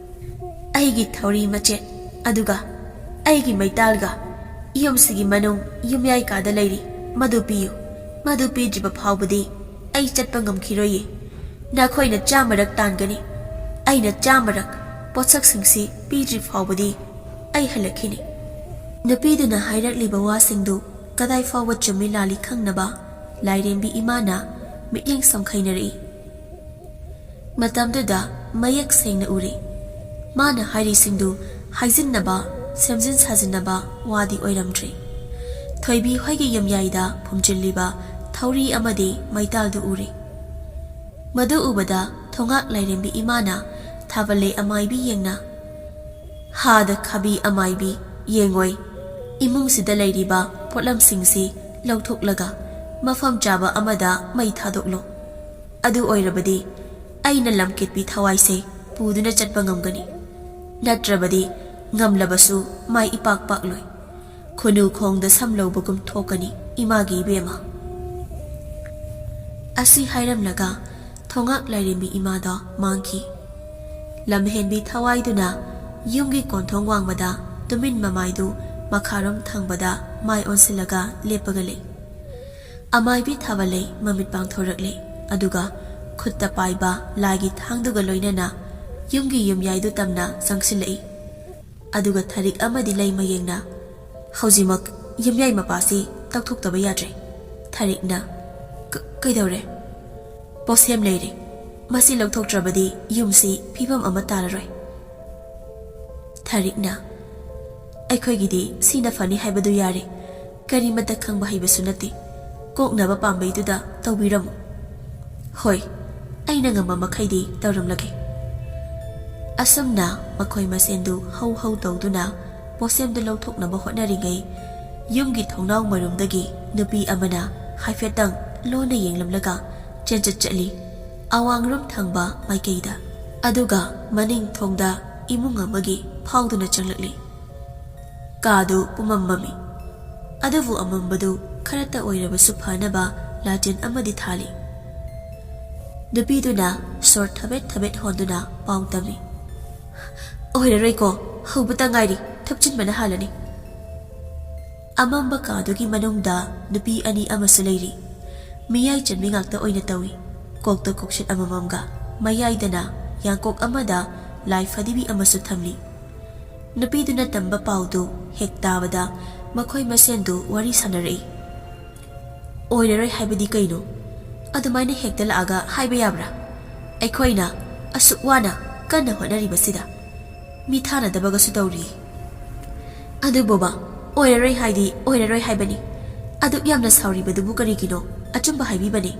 ꯑꯩꯒꯤ ꯊꯧꯔꯤ ꯃꯆꯦꯠ ꯑꯗꯨꯒ ꯑꯩꯒꯤ ꯃꯩꯇꯥꯜꯒ ꯌꯨꯝꯁꯤꯒꯤ ꯃꯅꯨꯡ ꯌꯨꯝꯌꯥꯏ ꯀꯥꯗ ꯂꯩꯔꯤ꯫ ꯃꯗꯨ ꯄꯤꯌꯨ꯫ ꯃꯗꯨ ꯄꯤꯗ꯭ꯔꯤꯕ ꯐꯥꯎꯕꯗꯤ ꯑꯩ ꯆꯠꯄ ꯉꯝꯈꯤꯔꯣꯏꯌꯦ꯫ ꯅꯈꯣꯏꯅ ꯆꯥꯝꯃꯔꯛ ꯇꯥꯟꯒꯅꯤ, ꯑꯩꯅ ꯆꯥꯝꯃꯔꯛ꯫ ꯄꯣꯠꯁꯛꯁꯤꯡꯁꯤ ꯄꯤꯗ꯭ꯔꯤ ꯐꯥꯎꯕꯗꯤ ꯑꯩ ꯍꯜꯂꯛꯈꯤꯅꯤ꯫ ꯅꯨꯄꯤꯗꯨꯅ ꯍꯥꯏꯔꯛꯂꯤꯕ ꯋꯥꯁꯤꯡꯗꯨ ꯀꯗꯥꯏ ꯐꯥꯎꯕ ꯆꯨꯝꯃꯤ ꯂꯥꯜꯂꯤ ꯈꯪꯅꯕ ꯂꯥꯏꯔꯦꯝꯕꯤ ꯏꯃꯥꯅ ꯃꯤꯠꯌꯦꯡ ꯁꯝꯈꯩꯅꯔꯛꯏ꯫ ꯃꯇꯝꯗꯨꯗ ꯃꯌꯦꯛ ꯁꯦꯡꯅ ꯎꯔꯦ꯫ ꯃꯥꯅ ꯍꯥꯏꯔꯤꯁꯤꯡꯗꯨ ꯍꯥꯏꯖꯤꯟꯅꯕ, ꯁꯦꯝꯖꯤꯟ ꯁꯥꯖꯤꯟꯅꯕ ꯋꯥꯗꯤ ꯑꯣꯏꯔꯝꯗ꯭ꯔꯦ꯫ ꯊꯣꯏꯕꯤ ꯍꯣꯏꯒꯤ ꯌꯨꯝꯌꯥꯏꯗ ꯐꯨꯝꯖꯤꯜꯂꯤꯕ ꯊꯧꯔꯤ ꯑꯃꯗꯤ ꯃꯩꯇꯥꯜꯗꯨ ꯎꯔꯦ꯫ ꯃꯗꯨ ꯎꯕꯗ ꯊꯣꯉꯥꯛ ꯂꯥꯏꯔꯦꯝꯕꯤ ꯏꯃꯥꯅ ꯊꯥꯕꯜꯂꯩ ꯑꯃꯥꯏꯕꯤ ꯌꯦꯡꯅ, "ꯍꯥꯗ ꯈꯥꯕꯤ ꯑꯃꯥꯏꯕꯤ, ꯌꯦꯡꯉꯣꯏ, ꯏꯃꯨꯡꯁꯤꯗ ꯂꯩꯔꯤꯕ ꯄꯣꯠꯂꯝꯁꯤꯡꯁꯤ ꯂꯧꯊꯣꯛꯂꯒ ꯃꯐꯝ ꯆꯥꯕ ꯑꯃꯗ ꯃꯩ ꯊꯥꯗꯣꯛꯂꯣ꯫ ꯑꯗꯨ ꯑꯣꯏꯔꯕꯗꯤ ꯑꯩꯅ ꯂꯝꯀꯦꯠꯄꯤ ꯊꯋꯥꯏꯁꯦ ꯄꯨꯗꯨꯅ ꯆꯠꯄ ꯉꯝꯒꯅꯤ꯫ ꯅꯠꯇ꯭ꯔꯕꯗꯤ ꯉꯝꯂꯕꯁꯨ ꯃꯥꯏ ꯏꯄꯥꯛ ꯄꯥꯛꯂꯣꯏ꯫ ꯈꯨꯅꯨ ꯈꯣꯡꯗ ꯁꯝ ꯂꯧꯕꯒꯨꯝ ꯊꯣꯛꯀꯅꯤ ꯏꯃꯥꯒꯤ ꯏꯕꯦꯝꯃ"꯫ ꯑꯁꯤ ꯍꯥꯏꯔꯝꯂꯒ ꯊꯣꯉꯥꯛ ꯂꯥꯏꯔꯦꯝꯕꯤ ꯏꯃꯥꯗꯣ ꯃꯥꯡꯈꯤ꯫ ꯂꯝꯍꯦꯟꯕꯤ ꯊꯋꯥꯏꯗꯨꯅ ꯌꯨꯝꯒꯤ ꯀꯣꯟꯊꯣꯡ ꯋꯥꯡꯃꯗ ꯇꯨꯃꯤꯟ ꯃꯃꯥꯏꯗꯨ ꯃꯈꯥꯔꯣꯝ ꯊꯪꯕꯗ ꯃꯥꯏ ꯑꯣꯟꯁꯤꯜꯂꯒ ꯂꯦꯞꯄꯒ ꯂꯩ꯫ ꯑꯃꯥꯏꯕꯤ ꯊꯥꯕꯜꯂꯩ ꯃꯃꯤꯠ ꯄꯥꯡꯊꯣꯔꯛꯂꯦ, ꯑꯗꯨꯒ ꯈꯨꯠꯇ ꯄꯥꯏꯕ ꯂꯥꯏꯒꯤ ꯊꯥꯡꯗꯨꯒ ꯂꯣꯏꯅꯅ ꯌꯨꯝꯒꯤ ꯌꯨꯝꯌꯥꯏꯗꯨ ꯇꯝꯅ ꯆꯪꯁꯤꯜꯂꯛꯏ꯫ ꯑꯗꯨꯒ ꯊꯔꯤꯛ ꯑꯃꯗꯤ ꯂꯩꯃ ꯌꯦꯡꯅ, "ꯍꯧꯖꯤꯛꯃꯛ ꯌꯨꯝꯌꯥꯏ ꯃꯄꯥꯁꯤ ꯂꯧꯊꯣꯛꯇꯕ ꯌꯥꯗ꯭ꯔꯦ"꯫ ꯊꯔꯤꯛꯅ, "ꯀ-, ꯀꯩꯗꯧꯔꯦ?" "ꯄꯣꯠꯁꯦꯝ ꯂꯩꯔꯦ꯫ ꯃꯁꯤ ꯂꯧꯊꯣꯛꯇ꯭ꯔꯕꯗꯤ ꯌꯨꯝꯁꯤ ꯐꯤꯕꯝ ꯑꯃ ꯇꯥꯔꯔꯣꯏ"꯫ ꯊꯔꯤꯛꯅ, "ꯑꯩꯈꯣꯏꯒꯤꯗꯤ ꯁꯤꯅ ꯐꯅꯤ ꯍꯥꯏꯕꯗꯨ ꯌꯥꯔꯦ꯫ ꯀꯔꯤꯃꯠꯇ ꯈꯪꯕ ꯍꯩꯕꯁꯨ ꯅꯠꯇꯦ꯫ ꯀꯣꯛꯅꯕ ꯄꯥꯝꯕꯩꯗꯨꯗ ꯇꯧꯕꯤꯔꯝꯃꯨ"꯫ "ꯍꯣꯏ, ꯑꯩꯅ ꯉꯝꯕ ꯃꯈꯩꯗꯤ ꯇꯧꯔꯝꯂꯒꯦ"꯫ ꯑꯁꯨꯝꯅ ꯃꯈꯣꯏ ꯃꯁꯦꯟꯗꯨ ꯍꯧ ꯍꯧ ꯇꯧꯗꯨꯅ ꯄꯣꯠꯁꯦꯝꯗꯨ ꯂꯧꯊꯣꯛꯅꯕ ꯍꯣꯠꯅꯔꯤꯉꯩ, ꯌꯨꯝꯒꯤ ꯊꯣꯡꯅꯥꯎ ꯃꯔꯨꯝꯗꯒꯤ ꯅꯨꯄꯤ ꯑꯃꯅ ꯍꯥꯏꯐꯦꯠꯇꯪ ꯂꯣꯟꯅ ꯌꯦꯡꯂꯝꯂꯒ ꯆꯦꯟꯆꯠ ꯆꯠꯂꯤ, ꯑꯋꯥꯡꯔꯣꯝ ꯊꯪꯕ ꯃꯥꯏꯀꯩꯗ꯫ ꯑꯗꯨꯒ ꯃꯅꯤꯡ ꯊꯣꯡꯗ ꯏꯃꯨꯡ ꯑꯃꯒꯤ ꯐꯥꯎꯗꯨꯅ ꯆꯪꯂꯛꯂꯤ꯫ ꯀꯥꯗꯨ ꯄꯨꯃꯝ ꯃꯝꯃꯤ꯫ ꯑꯗꯨꯕꯨ ꯑꯃꯝꯕꯗꯨ ꯈꯔꯇ ꯑꯣꯏꯔꯕꯁꯨ ꯐꯅꯕ ꯂꯥꯇꯦꯟ ꯑꯃꯗꯤ ꯊꯥꯜꯂꯤ꯫ ꯅꯨꯄꯤꯗꯨꯅ ꯁꯣꯔ ꯊꯕꯦꯠ ꯊꯕꯦꯠ ꯍꯣꯟꯗꯨꯅ ꯄꯥꯎ ꯇꯝꯃꯤ꯫ "ꯑꯣꯏꯔꯔꯣꯏꯀꯣ, ꯍꯧꯕꯇ ꯉꯥꯏꯔꯤ, ꯊꯨꯞꯆꯤꯟꯕꯅ ꯍꯥꯜꯂꯅꯤ"꯫ ꯑꯃꯝꯕ ꯀꯥꯗꯨꯒꯤ ꯃꯅꯨꯡꯗ ꯅꯨꯄꯤ ꯑꯅꯤ ꯑꯃꯁꯨ ꯂꯩꯔꯤ꯫ ꯃꯤꯌꯥꯏ ꯆꯟꯕꯤ ꯉꯥꯛꯇ ꯑꯣꯏꯅ ꯇꯧꯏ꯫ ꯀꯣꯛꯇ ꯀꯣꯛꯁꯤꯠ ꯑꯃꯃꯝꯒ, ꯃꯌꯥꯏꯗꯅ ꯌꯥꯡꯀꯣꯛ ꯑꯃꯗ ꯂꯥꯏ ꯐꯗꯤꯕꯤ ꯑꯃꯁꯨ ꯊꯝꯂꯤ꯫ ꯅꯨꯄꯤꯗꯨꯅ ꯇꯝꯕ ꯄꯥꯎꯗꯨ ꯍꯦꯛ ꯇꯥꯕꯗ ꯃꯈꯣꯏ ꯃꯁꯦꯟꯗꯨ ꯋꯥꯔꯤ ꯁꯥꯟꯅꯔꯛꯏ꯫ "ꯑꯣꯏꯔꯔꯣꯏ ꯍꯥꯏꯕꯗꯤ ꯀꯩꯅꯣ? ꯑꯗꯨꯃꯥꯏꯅ ꯍꯦꯛꯇ ꯂꯥꯛꯑꯒ ꯍꯥꯏꯕ ꯌꯥꯕ꯭ꯔꯥ? ꯑꯩꯈꯣꯏꯅ ꯑꯁꯨꯛ ꯋꯥꯅ ꯀꯟꯅ ꯍꯣꯠꯅꯔꯤꯕꯁꯤꯗ ꯃꯤ ꯊꯥꯅꯗꯕꯒꯁꯨ ꯇꯧꯔꯤ꯫" "ꯑꯗꯨꯕꯨꯕ, ꯑꯣꯏꯔꯔꯣꯏ ꯍꯥꯏꯗꯤ ꯑꯣꯏꯔꯔꯣꯏ ꯍꯥꯏꯕꯅꯤ꯫ ꯑꯗꯨꯛ ꯌꯥꯝꯅ ꯁꯥꯎꯔꯤꯕꯗꯨꯕꯨ ꯀꯔꯤꯒꯤꯅꯣ? ꯑꯆꯨꯝꯕ ꯍꯥꯏꯕꯤꯕꯅꯤ꯫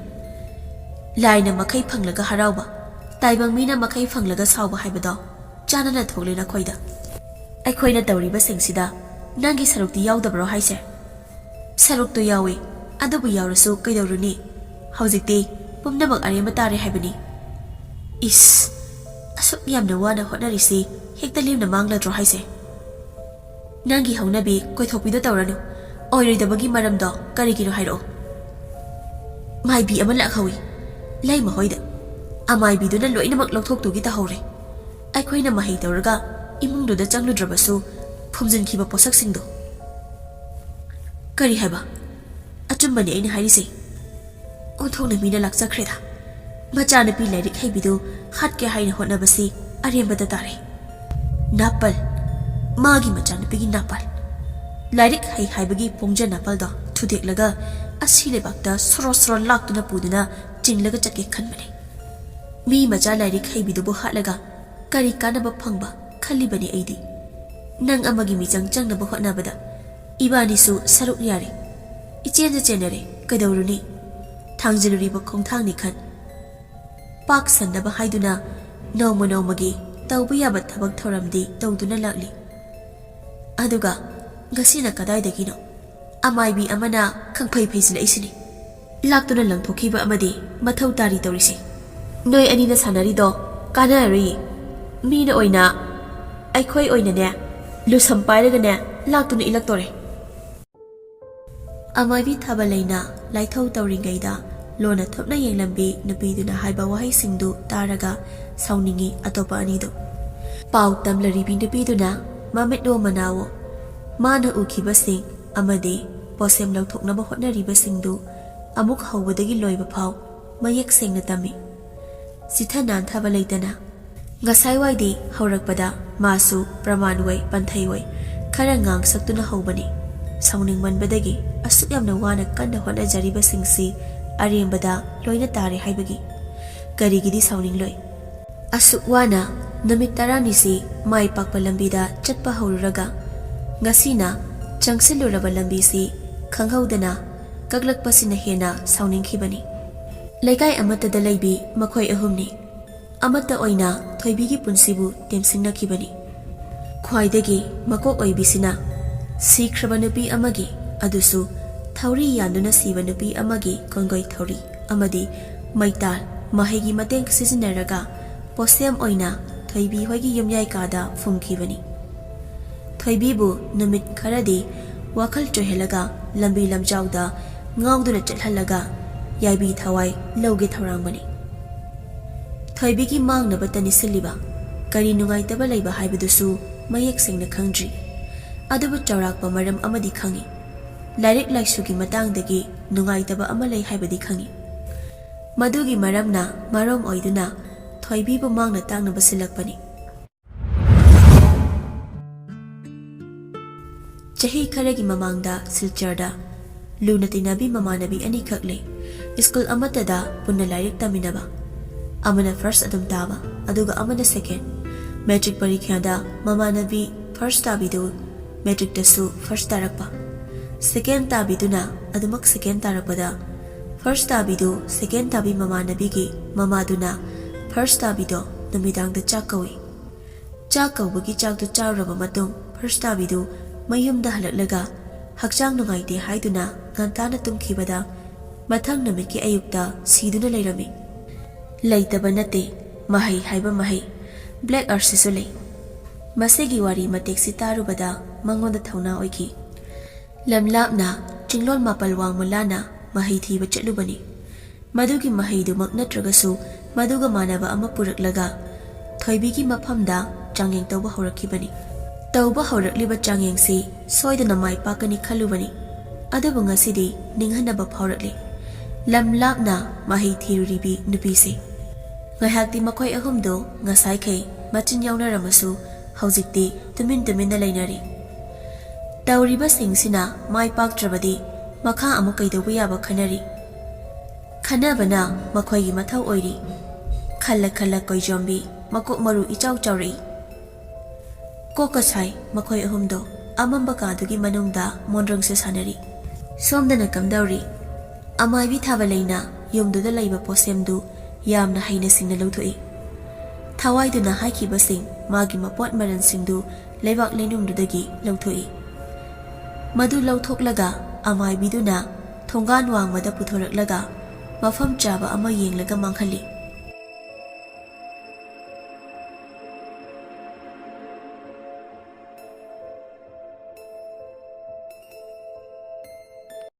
ꯂꯥꯏꯅ ꯃꯈꯩ ꯐꯪꯂꯒ ꯍꯔꯥꯎꯕ, ꯇꯥꯏꯕꯪ ꯃꯤꯅ ꯃꯈꯩ ꯐꯪꯂꯒ ꯁꯥꯎꯕ ꯍꯥꯏꯕꯗꯣ ꯆꯥꯟꯅꯅ ꯊꯣꯛꯂꯦ ꯅꯈꯣꯏꯗ꯫ ꯑꯩꯈꯣꯏꯅ ꯇꯧꯔꯤꯕꯁꯤꯡꯁꯤꯗ ꯅꯪꯒꯤ ꯁꯔꯨꯛꯇꯤ ꯌꯥꯎꯗꯕ꯭ꯔꯣ ꯍꯥꯏꯁꯦ?" "ꯁꯔꯨꯛꯇꯨ ꯌꯥꯎꯏ, ꯑꯗꯨꯕꯨ ꯌꯥꯎꯔꯁꯨ ꯀꯩꯗꯧꯔꯨꯅꯤ? ꯍꯧꯖꯤꯛꯇꯤ ꯄꯨꯝꯅꯃꯛ ꯑꯔꯦꯝꯕ ꯇꯥꯔꯦ ꯍꯥꯏꯕꯅꯤ꯫" "ꯏꯁ, ꯑꯁꯨꯛ ꯌꯥꯝꯅ ꯋꯥꯅ ꯍꯣꯠꯅꯔꯤꯁꯤ ꯍꯦꯛꯇ ꯂꯦꯝꯅ ꯃꯥꯡꯂꯗ꯭ꯔꯣ ꯍꯥꯏꯁꯦ?" "ꯅꯪꯒꯤ ꯍꯧꯅꯕꯤ ꯀꯣꯏꯊꯣꯛꯄꯤꯗꯣ ꯇꯧꯔꯅꯨ꯫ ꯑꯣꯏꯔꯣꯏꯗꯕꯒꯤ ꯃꯔꯝꯗꯣ ꯀꯔꯤꯒꯤꯅꯣ ꯍꯥꯏꯔꯛꯑꯣ꯫" "ꯃꯥꯏꯕꯤ ꯑꯃ ꯂꯥꯛꯍꯧꯏ ꯂꯩꯃ ꯍꯣꯏꯗ꯫ ꯑꯃꯥꯏꯕꯤꯗꯨꯅ ꯂꯣꯏꯅꯃꯛ ꯂꯧꯊꯣꯛꯇꯨꯒꯤ ꯇꯧꯍꯧꯔꯦ꯫ ꯑꯩꯈꯣꯏꯅ ꯃꯍꯩ ꯇꯧꯔꯒ ꯏꯃꯨꯡꯗꯨꯗ ꯆꯪꯂꯨꯗ꯭ꯔꯕꯁꯨ ꯐꯨꯝꯖꯤꯟꯈꯤꯕ ꯄꯣꯠꯁꯛꯁꯤꯡꯗꯣ꯫" "ꯀꯔꯤ ꯍꯥꯏꯕ? ꯑꯆꯨꯝꯕꯅꯤ ꯑꯩꯅ ꯍꯥꯏꯔꯤꯁꯦ꯫ ꯑꯣꯟꯊꯣꯛꯅ ꯃꯤꯅ ꯂꯥꯛꯆꯈ꯭ꯔꯦꯗ꯫ ꯃꯆꯥꯅꯨꯄꯤ ꯂꯥꯏꯔꯤꯛ ꯍꯩꯕꯤꯗꯨ ꯍꯥꯠꯀꯦ ꯍꯥꯏꯅ ꯍꯣꯠꯅꯕꯁꯤ ꯑꯔꯦꯝꯕꯗ ꯇꯥꯔꯦ꯫ ꯅꯥꯄꯜ, ꯃꯥꯒꯤ ꯃꯆꯥꯅꯨꯄꯤꯒꯤ ꯅꯥꯄꯜ꯫ ꯂꯥꯏꯔꯤꯛ ꯍꯩ ꯍꯥꯏꯕꯒꯤ ꯄꯣꯡꯖ ꯅꯥꯄꯜꯗꯣ ꯊꯨꯗꯦꯛꯂꯒ ꯑꯁꯤ ꯂꯩꯕꯥꯛꯇ ꯁꯣꯔꯣ ꯁꯣꯔꯣ ꯂꯥꯛꯇꯨꯅ ꯄꯨꯗꯨꯅ ꯆꯤꯡꯂꯒ ꯆꯠꯀꯦ ꯈꯟꯕꯅꯦ꯫ ꯃꯤ ꯃꯆꯥ ꯂꯥꯏꯔꯤꯛ ꯍꯩꯕꯤꯗꯨꯕꯨ ꯍꯥꯠꯂꯒ ꯀꯔꯤ ꯀꯥꯟꯅꯕ ꯐꯪꯕ ꯈꯜꯂꯤꯕꯅꯤ ꯑꯩꯗꯤ꯫ ꯅꯪ ꯑꯃꯒꯤ ꯃꯤꯆꯪ ꯆꯪꯅꯕ ꯍꯣꯠꯅꯕꯗ ꯏꯕꯥꯅꯤꯁꯨ ꯁꯔꯨꯛ ꯌꯥꯔꯦ꯫ ꯏꯆꯦꯟꯗ ꯆꯦꯟꯅꯔꯦ, ꯀꯩꯗꯧꯔꯨꯅꯤ? ꯊꯥꯡꯖꯤꯜꯂꯨꯔꯤꯕ ꯈꯣꯡꯊꯥꯡꯅꯤ ꯈꯟ꯫ ꯄꯥꯛ ꯁꯟꯅꯕ ꯍꯥꯏꯗꯨꯅ ꯅꯣꯡꯃ ꯅꯣꯡꯃꯒꯤ ꯇꯧꯕ ꯌꯥꯕ ꯊꯕꯛ ꯊꯧꯔꯝꯗꯤ ꯇꯧꯗꯨꯅ ꯂꯥꯛꯂꯤ꯫ ꯑꯗꯨꯒ ꯉꯁꯤꯅ ꯀꯗꯥꯏꯗꯒꯤꯅꯣ ꯑꯃꯥꯏꯕꯤ ꯑꯃꯅ ꯈꯪꯐꯩ ꯐꯩꯖꯤꯜꯂꯛꯏꯁꯤꯅꯤ꯫ ꯂꯥꯛꯇꯨꯅ ꯂꯪꯊꯣꯛꯈꯤꯕ ꯑꯃꯗꯤ ꯃꯊꯧ ꯇꯥꯔꯤ ꯇꯧꯔꯤꯁꯦ꯫ ꯅꯣꯏ ꯑꯅꯤꯅ ꯁꯥꯟꯅꯔꯤꯗꯣ ꯀꯥꯟꯅꯔꯔꯣꯏꯌꯦ꯫ ꯃꯤꯅ ꯑꯣꯏꯅ, ꯑꯩꯈꯣꯏ ꯑꯣꯏꯅꯅꯦ, ꯂꯨꯁꯝ ꯄꯥꯏꯔꯒꯅꯦ ꯂꯥꯛꯇꯨꯅ ꯏꯜꯂꯛꯇꯣꯔꯦ꯫" ꯑꯃꯥꯏꯕꯤ ꯊꯥꯕꯂꯩꯅ ꯂꯥꯏꯊꯧ ꯇꯧꯔꯤꯉꯩꯗ ꯂꯣꯟꯅ ꯊꯨꯞꯅ ꯌꯦꯡꯂꯝꯕꯤ ꯅꯨꯄꯤꯗꯨꯅ ꯍꯥꯏꯕ ꯋꯥꯍꯩꯁꯤꯡꯗꯨ ꯇꯥꯔꯒ ꯁꯥꯎꯅꯤꯡꯉꯤ ꯑꯇꯣꯞꯄ ꯑꯅꯤꯗꯨ꯫ ꯄꯥꯎ ꯇꯝꯂꯔꯤꯕꯤ ꯅꯨꯄꯤꯗꯨꯅ ꯃꯃꯤꯠꯂꯣ ꯃꯅꯥꯋꯣ ꯃꯥꯅ ꯎꯈꯤꯕꯁꯤꯡ ꯑꯃꯗꯤ ꯄꯣꯠꯁꯦꯝ ꯂꯧꯊꯣꯛꯅꯕ ꯍꯣꯠꯅꯔꯤꯕꯁꯤꯡꯗꯨ ꯑꯃꯨꯛ ꯍꯧꯕꯗꯒꯤ ꯂꯣꯏꯕ ꯐꯥꯎ ꯃꯌꯦꯛ ꯁꯦꯡꯅ ꯇꯝꯃꯤ꯫ ꯆꯤꯊ ꯅꯥꯟꯊꯕ ꯂꯩꯇꯅ ꯉꯁꯥꯏꯋꯥꯏꯗꯤ ꯍꯧꯔꯛꯄꯗ ꯃꯥꯁꯨ ꯄ꯭ꯔꯃꯥꯟ ꯑꯣꯏ ꯄꯟꯊꯩ ꯑꯣꯏ ꯈꯔ ꯉꯥꯡꯁꯛꯇꯨꯅ ꯍꯧꯕꯅꯤ꯫ ꯁꯥꯎꯅꯤꯡꯃꯟꯕꯗꯒꯤ ꯑꯁꯨꯛ ꯌꯥꯝꯅ ꯋꯥꯅ ꯀꯟꯅ ꯍꯣꯠꯅꯖꯔꯤꯕꯁꯤꯡꯁꯤ ꯑꯔꯦꯝꯕꯗ ꯂꯣꯏꯅ ꯇꯥꯔꯦ ꯍꯥꯏꯕꯒꯤ꯫ ꯀꯔꯤꯒꯤꯗꯤ ꯁꯥꯎꯅꯤꯡꯂꯣꯏ? ꯑꯁꯨꯛ ꯋꯥꯅ ꯅꯨꯃꯤꯠ ꯇꯔꯥꯅꯤꯁꯤ ꯃꯥꯏ ꯄꯥꯛꯄ ꯂꯝꯕꯤꯗ ꯆꯠꯄ ꯍꯧꯔꯨꯔꯒ ꯉꯁꯤꯅ ꯆꯪꯁꯤꯜꯂꯨꯔꯕ ꯂꯝꯕꯤꯁꯤ ꯈꯪꯍꯧꯗꯅ ꯀꯛꯂꯛꯄꯁꯤꯅ ꯍꯦꯟꯅ ꯁꯥꯎꯅꯤꯡꯈꯤꯕꯅꯤ꯫ ꯂꯩꯀꯥꯏ ꯑꯃꯠꯇꯗ ꯂꯩꯕꯤ ꯃꯈꯣꯏ ꯑꯍꯨꯝꯅꯤ꯫ ꯑꯃꯠꯇ ꯑꯣꯏꯅ ꯊꯣꯏꯕꯤꯒꯤ ꯄꯨꯟꯁꯤꯕꯨ ꯇꯦꯝꯁꯤꯡꯅꯈꯤꯕꯅꯤ꯫ ꯈ꯭ꯋꯥꯏꯗꯒꯤ ꯃꯀꯣꯛ ꯑꯣꯏꯕꯤꯁꯤꯅ ꯁꯤꯈ꯭ꯔꯕ ꯅꯨꯄꯤ ꯑꯃꯒꯤ, ꯑꯗꯨꯁꯨ ꯊꯧꯔꯤ ꯌꯥꯟꯗꯨꯅ ꯁꯤꯕ ꯅꯨꯄꯤ ꯑꯃꯒꯤ ꯀꯣꯟꯒꯣꯏ ꯊꯧꯔꯤ ꯑꯃꯗꯤ ꯃꯩꯇꯥꯜ ꯃꯍꯩꯒꯤ ꯃꯇꯦꯡ ꯁꯤꯖꯤꯟꯅꯔꯒ ꯄꯣꯠꯁꯦꯝ ꯑꯣꯏꯅ ꯊꯣꯏꯕꯤ ꯍꯣꯏꯒꯤ ꯌꯨꯝꯌꯥꯏ ꯀꯥꯗ ꯐꯨꯝꯈꯤꯕꯅꯤ꯫ ꯊꯣꯏꯕꯤꯕꯨ ꯅꯨꯃꯤꯠ ꯈꯔꯗꯤ ꯋꯥꯈꯜ ꯆꯣꯏꯍꯜꯂꯒ ꯂꯝꯕꯤ ꯂꯝꯖꯥꯎꯗ ꯉꯥꯎꯗꯨꯅ ꯆꯠꯍꯜꯂꯒ ꯌꯥꯏꯕꯤ ꯊꯋꯥꯏ ꯂꯧꯒꯦ ꯊꯧꯔꯥꯡꯕꯅꯤ꯫ ꯊꯣꯏꯕꯤꯒꯤ ꯃꯥꯡꯅꯕꯇ ꯅꯤꯁꯤꯜꯂꯤꯕ ꯀꯔꯤ ꯅꯨꯡꯉꯥꯏꯇꯕ ꯂꯩꯕ ꯍꯥꯏꯕꯗꯨꯁꯨ ꯃꯌꯦꯛ ꯁꯦꯡꯅ ꯈꯪꯗ꯭ꯔꯤ꯫ ꯑꯗꯨꯕꯨ ꯆꯥꯎꯔꯥꯛꯄ ꯃꯔꯝ ꯑꯃꯗꯤ ꯈꯪꯏ꯫ ꯂꯥꯏꯔꯤꯛ ꯂꯥꯏꯁꯨꯒꯤ ꯃꯇꯥꯡꯗꯒꯤ ꯅꯨꯡꯉꯥꯏꯇꯕ ꯑꯃ ꯂꯩ ꯍꯥꯏꯕꯗꯤ ꯈꯪꯏ꯫ ꯃꯗꯨꯒꯤ ꯃꯔꯝꯅ ꯃꯔꯝ ꯑꯣꯏꯗꯨꯅ ꯊꯣꯏꯕꯤꯕꯨ ꯃꯥꯡꯅ ꯇꯥꯛꯅꯕ ꯁꯤꯜꯂꯛꯄꯅꯤ꯫ ꯆꯍꯤ ꯈꯔꯒꯤ ꯃꯃꯥꯡꯗ ꯁꯤꯜꯆꯔꯗ ꯂꯨꯅ ꯇꯤꯟꯅꯕꯤ ꯃꯃꯥꯟꯅꯕꯤ ꯑꯅꯤꯈꯛ ꯂꯩ꯫ ꯁ꯭ꯀꯨꯜ ꯑꯃꯠꯇꯗ ꯄꯨꯟꯅ ꯂꯥꯏꯔꯤꯛ ꯇꯝꯃꯤꯟꯅꯕ꯫ ꯑꯃꯅ ꯐꯥꯔꯁ ꯑꯗꯨꯝ ꯇꯥꯕ, ꯑꯗꯨꯒ ꯑꯃꯅ ꯁꯦꯀꯦꯟ꯫ ꯃꯦꯇ꯭ꯔꯤꯛ ꯄꯔꯤꯈ꯭ꯌꯥꯗ ꯃꯃꯥꯟꯅꯕꯤ ꯐꯥꯔꯁ ꯇꯥꯕꯤꯗꯨ ꯃꯦꯇ꯭ꯔꯤꯛꯇꯁꯨ ꯐꯥꯔꯁ ꯇꯥꯔꯛꯄ꯫ ꯁꯦꯀꯦꯟ ꯇꯥꯕꯤꯗꯨꯅ ꯑꯗꯨꯃꯛ ꯁꯦꯀꯦꯟ ꯇꯥꯔꯛꯄꯗ, ꯐꯥꯔꯁ ꯇꯥꯕꯤꯗꯨ ꯁꯦꯀꯦꯟ ꯇꯥꯕꯤ ꯃꯃꯥꯟꯅꯕꯤꯒꯤ ꯃꯃꯥꯗꯨꯅ ꯐꯥꯔꯁ ꯇꯥꯕꯤꯗꯣ ꯅꯨꯃꯤꯗꯥꯡꯗ ꯆꯥꯛ ꯀꯧꯏ꯫ ꯆꯥꯛ ꯀꯧꯕꯒꯤ ꯆꯥꯛꯇꯨ ꯆꯥꯔꯨꯔꯕ ꯃꯇꯨꯡ ꯐꯥꯔꯁ ꯇꯥꯕꯤꯗꯨ ꯃꯌꯨꯝꯗ ꯍꯜꯂꯛꯂꯒ ꯍꯛꯆꯥꯡ ꯅꯨꯡꯉꯥꯏꯇꯦ ꯍꯥꯏꯗꯨꯅ ꯉꯟꯇꯥꯅ ꯇꯨꯝꯈꯤꯕꯗ ꯃꯊꯪ ꯅꯨꯃꯤꯠꯀꯤ ꯑꯌꯨꯛꯇ ꯁꯤꯗꯨꯅ ꯂꯩꯔꯝꯃꯤ꯫ ꯂꯩꯇꯕ ꯅꯠꯇꯦ, ꯃꯍꯩ ꯍꯥꯏꯕ ꯃꯍꯩ, ꯕ꯭ꯂꯦꯛ ꯑꯥꯔꯠꯁꯤꯁꯨ ꯂꯩ꯫ ꯃꯁꯤꯒꯤ ꯋꯥꯔꯤ ꯃꯇꯦꯛꯁꯤ ꯇꯥꯔꯨꯕꯗ ꯃꯉꯣꯟꯗ ꯊꯧꯅꯥ ꯑꯣꯏꯈꯤ꯫ ꯂꯝ ꯂꯥꯞꯅ ꯆꯤꯡꯂꯣꯟ ꯃꯥꯄꯜ ꯋꯥꯡꯃ ꯂꯥꯟꯅ ꯃꯍꯩ ꯊꯤꯕ ꯆꯠꯂꯨꯕꯅꯤ꯫ ꯃꯗꯨꯒꯤ ꯃꯍꯩꯗꯨꯃꯛ ꯅꯠꯇ꯭ꯔꯒꯁꯨ ꯃꯗꯨꯒ ꯃꯥꯟꯅꯕ ꯑꯃ ꯄꯨꯔꯛꯂꯒ ꯊꯣꯏꯕꯤꯒꯤ ꯃꯐꯝꯗ ꯆꯥꯡꯌꯦꯡ ꯇꯧꯕ ꯍꯧꯔꯛꯈꯤꯕꯅꯤ꯫ ꯇꯧꯕ ꯍꯧꯔꯛꯂꯤꯕ ꯆꯥꯡꯌꯦꯡꯁꯤ ꯁꯣꯏꯗꯅ ꯃꯥꯏ ꯄꯥꯛꯀꯅꯤ ꯈꯜꯂꯨꯕꯅꯤ꯫ ꯑꯗꯨꯕꯨ ꯉꯁꯤꯗꯤ ꯅꯤꯡꯍꯟꯅꯕ ꯐꯥꯎꯔꯛꯂꯤ꯫ ꯂꯝ ꯂꯥꯞꯅ ꯃꯍꯩ ꯊꯤꯔꯨꯔꯤꯕꯤ ꯅꯨꯄꯤꯁꯦ꯫ ꯉꯥꯏꯍꯥꯛꯇꯤ ꯃꯈꯣꯏ ꯑꯍꯨꯝꯗꯨ ꯉꯁꯥꯏꯈꯩ ꯃꯆꯤꯟ ꯌꯥꯎꯅꯔꯝꯃꯁꯨ, ꯍꯧꯖꯤꯛꯇꯤ ꯇꯨꯃꯤꯟ ꯇꯨꯃꯤꯟꯅ ꯂꯩꯅꯔꯤ꯫ ꯇꯧꯔꯤꯕꯁꯤꯡꯁꯤꯅ ꯃꯥꯏ ꯄꯥꯛꯇ꯭ꯔꯕꯗꯤ ꯃꯈꯥ ꯑꯃꯨꯛ ꯀꯩꯗꯧꯕ ꯌꯥꯕ ꯈꯟꯅꯔꯤ꯫ ꯈꯟꯅꯕꯅ ꯃꯈꯣꯏꯒꯤ ꯃꯊꯧ ꯑꯣꯏꯔꯤ꯫ ꯈꯜꯂ ꯈꯜꯂ ꯀꯣꯏꯖꯣꯝꯕꯤ ꯃꯀꯣꯛ ꯃꯔꯨ ꯏꯆꯥꯎ ꯆꯥꯎꯔꯛꯏ꯫ ꯀꯣꯛꯀ ꯁꯥꯏ ꯃꯈꯣꯏ ꯑꯍꯨꯝꯗꯣ ꯑꯃꯝꯕ ꯀꯥꯗꯨꯒꯤ ꯃꯅꯨꯡꯗ ꯃꯣꯟꯗ꯭ꯔꯪꯁꯦ ꯁꯥꯟꯅꯔꯤ꯫ ꯁꯣꯝꯗꯅ ꯀꯝꯗꯧꯔꯤ? ꯑꯃꯥꯏꯕꯤ ꯊꯥꯕ ꯂꯩꯅ ꯌꯨꯝꯗꯨꯗ ꯂꯩꯕ ꯄꯣꯠꯁꯦꯝꯗꯨ ꯌꯥꯝꯅ ꯍꯩꯅ ꯁꯤꯡꯅ ꯂꯧꯊꯣꯛꯏ꯫ ꯊꯋꯥꯏꯗꯨꯅ ꯍꯥꯏꯈꯤꯕꯁꯤꯡ ꯃꯥꯒꯤ ꯃꯄꯣꯠ ꯃꯔꯜꯁꯤꯡꯗꯨ ꯂꯩꯕꯥꯛ ꯂꯩꯅꯨꯡꯗꯨꯗꯒꯤ ꯂꯧꯊꯣꯛꯏ꯫ ꯃꯗꯨ ꯂꯧꯊꯣꯛꯂꯒ ꯑꯃꯥꯏꯕꯤꯗꯨꯅ ꯊꯣꯡꯒꯥꯟ ꯋꯥꯡꯃꯗ ꯄꯨꯊꯣꯔꯛꯂꯒ ꯃꯐꯝ ꯆꯥꯕ ꯑꯃ ꯌꯦꯡꯂꯒ ꯃꯥꯡꯍꯜꯂꯤ꯫